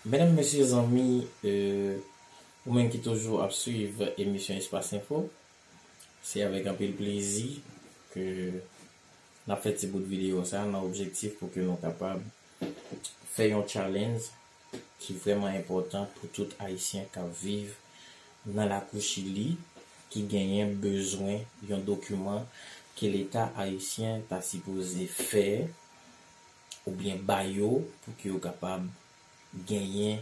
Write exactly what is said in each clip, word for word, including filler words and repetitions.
Medam, mesye, zanmi, euh, ou menm ki toujou ap swiv emisyon Espas Enfo, se avèk anpil plezi ke n ap fè ti bout videyo sa nan objektif pou ke nou kapab fè yon challenge ki vrèman enpòtan pou tout Ayisyen k ap viv nan lakou Chili ki genyen bezwen yon dokiman ke Leta ayisyen ta sipoze fè oubyen ba yo pou ke yo kapab genyen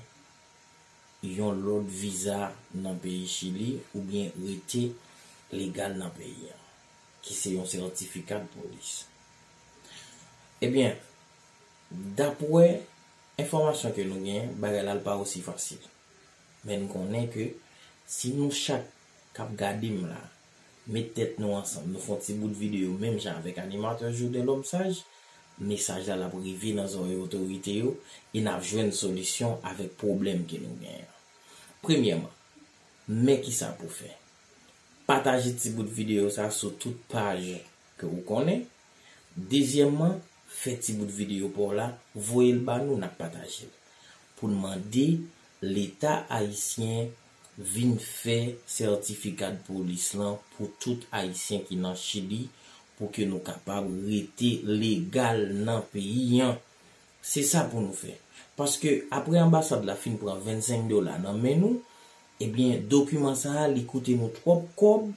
yon lòt viza nan peyi Chili oubyen rete legal nan peyi an, ki se yon sètifika de polis. Ebyen, dapre enfòmasyon ke nou genyen, bagay la l pa osi fasil. Men n konnen ke si nou chak k ap gade m la, met tèt nou ansanm, nou fè yon ti bout videyo menm jan avèk animatè Jouden Lòm Saj, mesaj la l ap rive nan zòrèy otorite yo e n ap jwenn solisyon avèk pwoblèm ke nou genyen an. Premyèman, men kisa pou fè. Pataje ti bout videyo sa sou tout paj ke ou konnen. Dezyèmman, fè ti bout videyo pa w la, voye l ba nou, n ap pataje l. Pou n mande Leta ayisyen vin fè sètifika de polis lan pou tout Ayisyen ki nan Chili, pou ke nou kapab rete legal nan peyi an. Se sa pou nou fè. Paske apre anbasad la fin pran vennsenk dola nan men nou, ebyen, dokiman sa a, li koute nou twòp kòb.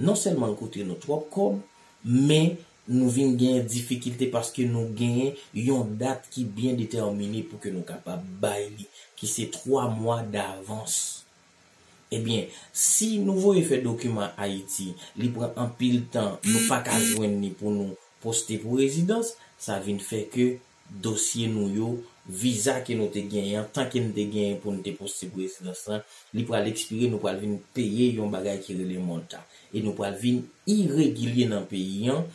Non sèlman l koute nou twòp kòb, men nou vin genyen difikilte paske nou genyen yon dat ki byen detèmine pou ke nou kapab bay li, ki se twa mwa davans. Ebyen, si nou voye fè dokiman Ayiti, li pran anpil tan, nou pa ka jwenn li pou nou poste pou rezidans, sa vin fè ke dosye nou yo, viza ke nou te genyen an, tan ke n te genyen pou n te poste pou rezidans lan, li pral ekspire, nou pral vin peye yon bagay ki rele multa. E nou pral vin iregilye nan peyi an,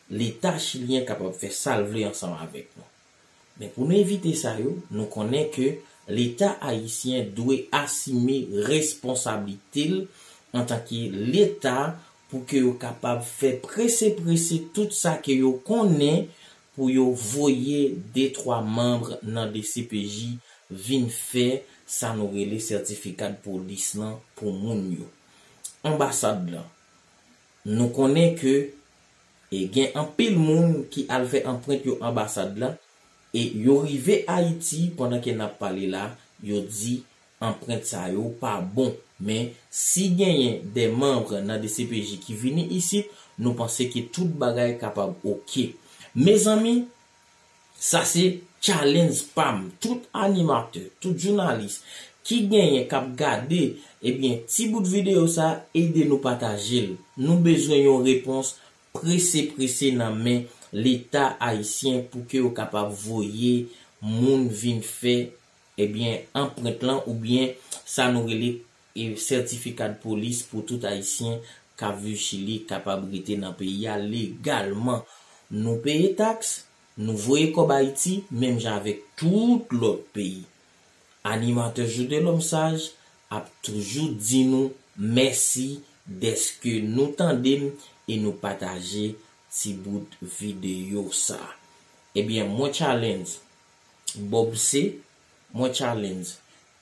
Leta chilyen kapab fè sa l vle ansanm avèk nou. Men pou nou evite sa yo, nou konnen ke Leta ayisyen dwe asime responsablite l antanke Leta pou ke yo kapab fè prese prese tout sa ke yo konnen pou yo voye de twa manm nan D C P J vin fè sa nou rele sètifika de polis lan pou moun yo. Anbasad lan, nou konnen ke e gen anpil moun ki al fè anprent yo anbasad la, e yo rive Ayiti pandan ke n ap pale la, yo di anprent sa yo pa bon. Men, si genyen de manm nan D C P J ki vini isit, nou panse ke tout bagay kapab oke. Mezanmi, sa se challenge pa m. Tout animatè, tout jounalis ki genyen k ap gade, ebyen, ti bout videyo sa, ede nou pataje l. Nou bezwen yon repons prese prese nan men Leta ayisyen pou ke yo kapab voye moun vin fè, ebyen, anprent lan oubyen sa nou rele, e, sètifika de polis pou tout Ayisyen k ap viv Chili kapab rete nan peyi a legalman. Nou peye taks, nou voye kòb Ayiti, menm jan avèk tout lòt peyi. Animatè Jouden Lòm Saj ap toujou di nou mèsi dèske nou tande m e nou pataje ti bout videyo sa. Ebyen, mwen challenge Bob C, mwen challenge,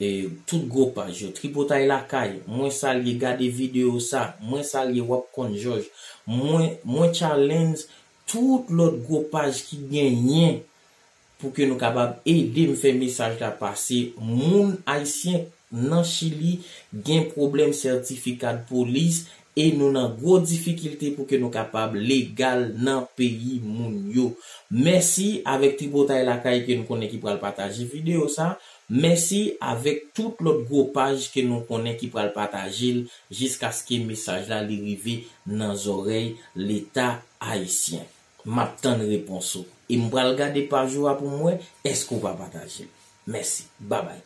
e, tout gwo paj yo, Tripotay Lakay, mwen salye, gade videyo sa, mwen salye, w ap konn Jòj, mwen, mwen challenge tout lòt gwo paj ki genyen pou ke nou kapab ede m fè mesaj la pase. Moun ayisyen nan Chili gen pwoblèm sètifika de polis e nou nan gwo difikilte pou ke nou kapab legal nan peyi moun yo. Mèsi avèk Tripotay Lakay ke nou konnen ki pral pataje videyo sa. Mèsi avèk tout lòt gwo paj ke nou konnen ki pral pataje l jiskaske mesaj la li rive nan zòrèy Leta ayisyen. M ap tann repons ou. E m pral gade paj ou a pou m wè èske w pa pataje l. Mèsi. Babay.